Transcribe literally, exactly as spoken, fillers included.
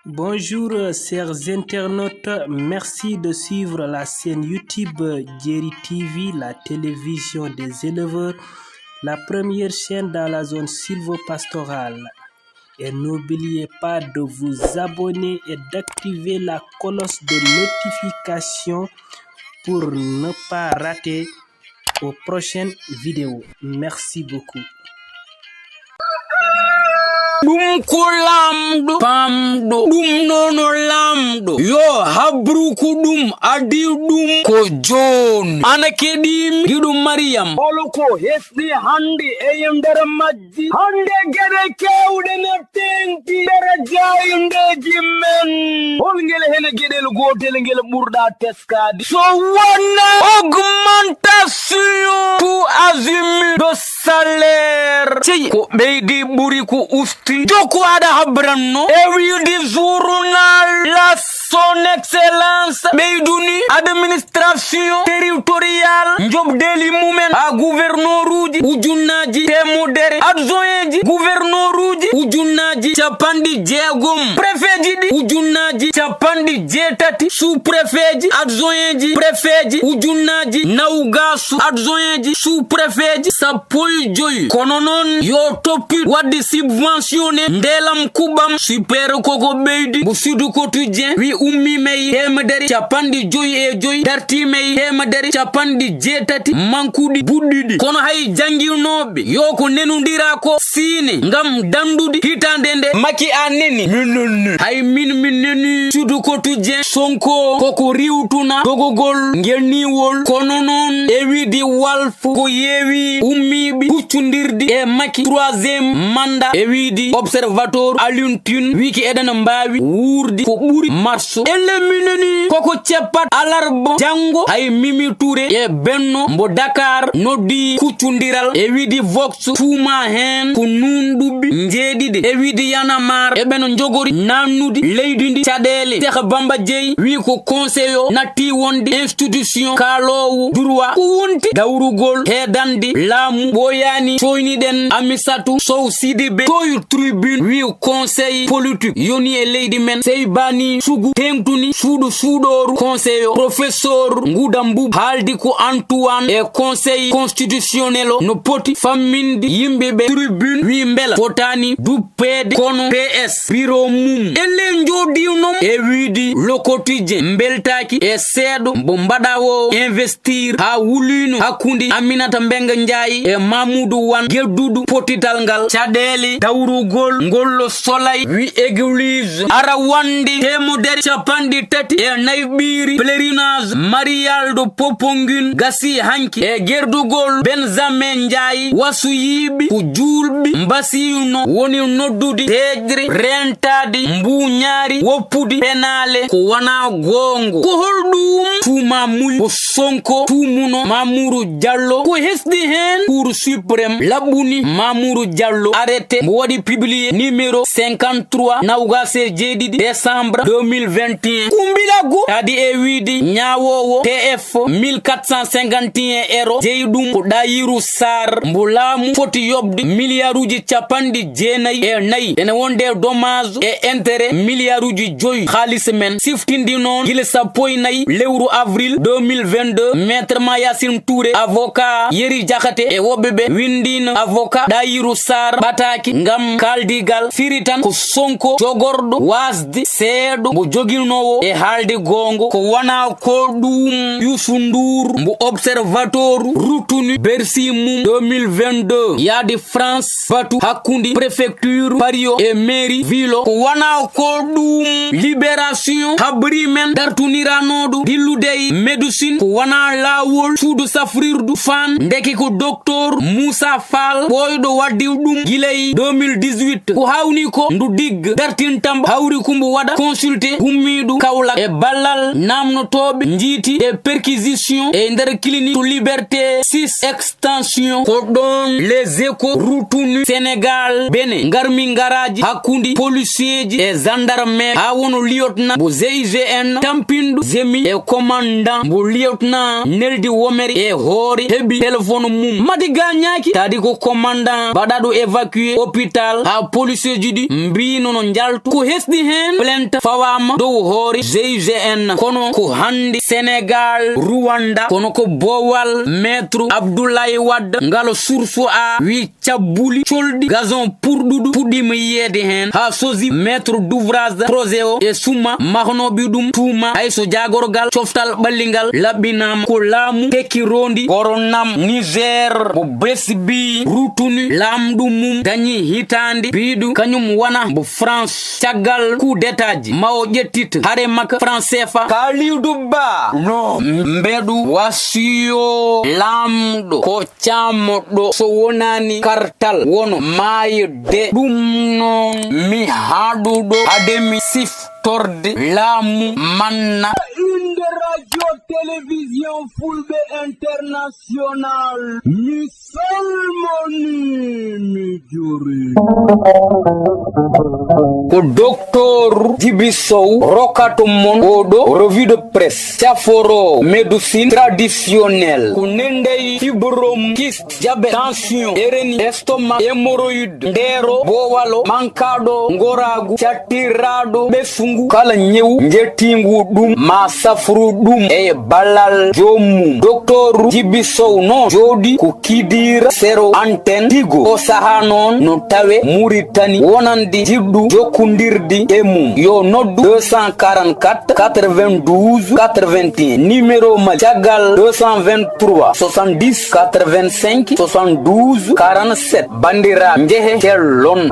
Bonjour, euh, chers internautes. Merci de suivre la chaîne YouTube, euh, Jerry T V, la télévision des éleveurs, la première chaîne dans la zone sylvopastorale. Et n'oubliez pas de vous abonner et d'activer la cloche de notification pour ne pas rater aux prochaines vidéos. Merci beaucoup. Ɗum ko laamɗo pamɗo, ɗum nono laamɗo yo habruku ɗum adi ɗum ko jooni. Ana keɗiimi giɗo Mariyam. Holo ko hesɗi hannde e nder majji? Hannde geɗe keewɗe na teeŋti nder jaayndeeji men. Hol ngel hene geɗel gootel ngel ɓurɗa teskaade? So wonaa augmentation tout azimut de salaire. Cey ko ɓeydi ɓuri ko usti. Jokku aɗa habranno e wiide journal la son excellence ɓeyduni administration territorial njoɓdeli mumen ha gouvernoruji ujunnaaji temedere adjointji gouvernoruji ujunnaaji capanɗe jeegom préfetji ɗi ujunnaaji capanɗe jeetati sous préfetji adjointji préfetji ujunnaaji nawgasu adjointji sous préfetji sappo e joyi kono noon yo toppi wadde subventionné ndelam kuɓam super koko ɓeydi mbo sudu quotidien wi ummima e temedere capanɗe joyi e joyi dartima e temedere capanɗe jeetati mankuɗi buɗɗiɗi kono hay jannginooɓe yo ko nenondira ko siine ngam dandude hitaande nde maki a neni min nonni hay min min neni sudu quotidien sonko koko riwtuna dogogol ngel niwol kono noon e wiide walf ko yeewi ummiiɓe huccundirde e maki troisième mandat e wiide observateur alintune wiki eɗen mbaawi wuurde ko ɓuri marso ele mineni koko ceppat alarba janngo hay mimi touré e benno mbo dakar noddi kuccudiral e wiide vox tuuma heen ko nunɗuɓɓe njeeɗiɗi e wiide yanamar eɓen njogori nannude leydi ndi caɗeele cheikh bamba jeyi wi ko conseil o natti wonde institution kaaloowo droit ko wonti dawrugol heedande laamu ɓooyaani coyniɗen amisatu sow sidibe toy tribune wi conseil politique yoni e leydi men seybani sugu teŋtuni suuɗo suuɗooru conseil o professeur nguda mbub haaldi ko antoine e conseil constitutionnel o no poti famminde yimɓe ɓe tribune wi mbela fotaani duppeede kono ps bureau mum elle jooɗiinom e wiide le quotidien mbeltaaki e seeɗo mbo mbaɗa o investir haa wuliino hakkunde aminata mbenga njaayi e mamoudou wan gedduɗo pottital ngal caɗeele dawrugol ngol le soleil wi église ara wonde temedere capanɗe tati e nayi ɓiiri pèlerinage marial de poponguine gasi hanki e gerdugol benjamin ndiaye wasuyiiɓe ko juulɓe mbasiyno woni noddude deeƴre rentaade mbuuñaari woppude penaale ko wonaa goongo ko holɗum tuuma mum ko sonko tuumuno mamoudou diallo ko hesɗi heen cour suprême laɓɓuni mamoudou diallo arrêté mbo waɗi publié numéro cinquante trois nawgas e jeeɗiɗi décembre deux mille vingt et un kumbilagu kadi e wiide ñaawoowo tf mille quatre cent cinquante et un euro jeyi ɗum ko ɗayiru sar mbo laamu foti yoɓde milliarduji capanɗe jeenayi e nayi ene wonde dommage e intérêt milliarduji joyi haalis men siftindi noon gila sappo e nayi lewru avril deux mille vingt-deux maître mayasin touré avocat yeri jakate e woɓɓe ɓe winndino avocat ɗayiru sar ɓataaki ngam kaldigal firi tan ko sonko jogorɗo wasde seeɗo mbo joginoowo e haalde goongo ko wonaa ko ɗum yusu nduur mbo observateur ruttuni bersi mum deux mille vingt-deux yaade france batu hakkunde préfecture paris o e mairie ville o ko wonaa ko ɗum libération habri men dartuniranooɗo dillude e médecine ko wonaa laawol suudu safrirdu fan ndeke ko docteur moussa fall ɓooyɗo waɗde ɗum gila e deux mille dix-huit ko hawni ko ndu digga dartintam hawri ko mbo waɗa consulté hummiiɗo kawlak e ballal namnotooɓe njiiti e perquisition e nder clinique to liberté six extension ko ɗoon les échos ruttuni sénégal bene ngarmi ngara hakkunde policier ji e gendarme, haa wono lieutenant mbo G I G N tampinɗo zemi e commandant mbo lieutenant Neldi Womeri e hoore heɓi téléphone mum. Madiga ñaaki, tadi ko commandant baɗaɗo évacué hôpital, haa policier ji ɗi mbiino no njaltu. Ko hesɗi heen, plainte fawaama dow hoore G I G N. Kono ko hannde Sénégal, Rwanda, kono ko boowal Maître Abdoulaye Wade, ngal Source A wi cabbuli colɗi gazon purɗuɗu puɗɗiima yiyeede heen, haa sosi maître d'ouvrage projet o e suma mahnooɓe ɗum tuuma, hay so jaagorgal coftal ɓallingal laɓɓinaama. Ko laamu tekki rondi koronam Niger mbo Besbi rutuni laamɗo mum dañi hitaande biiɗo kañum wona mbo France. Caggal coup d'état ji ma o ƴettit hare makka franc C F A. Kalidou Ba, no mbeɗu wasiyo laamɗo ko cammoɗo so wonani kartal wono maayde. Ɗum noon mi haɗuɗo hade mi siftorde laamu manna. Inde radio télévision Fulɓe International, mi salmoni, mi juri. Ko Docteur Djiby Sow rokkato mon oɗo revue de presse, caforo médecine traditionnelle, ko nendey fibrome, kyste, diabète, tension, hernie, estomac, hémorroïde, ndero, bowalo, mankaɗo, ngoragu, cattiraɗo, ɓesngu, kala ñewu njettingu ɗum ma safru ɗum e ballal joomum. Docteur Djiby Sow no jooɗi ko Kidira, sero antenne Tigo. O saha noon no tawe Mauritanie, wonande jiɗɗo jokkondirde e mum, yo noddu deux cent quarante-quatre quatre-vingt-douze quatre-vingt-un, numéro Mali caggal deux cent vingt-trois soixante-dix quatre-vingt-cinq soixante-douze quarante-sept. Banndiraaɓe, njehe cellon.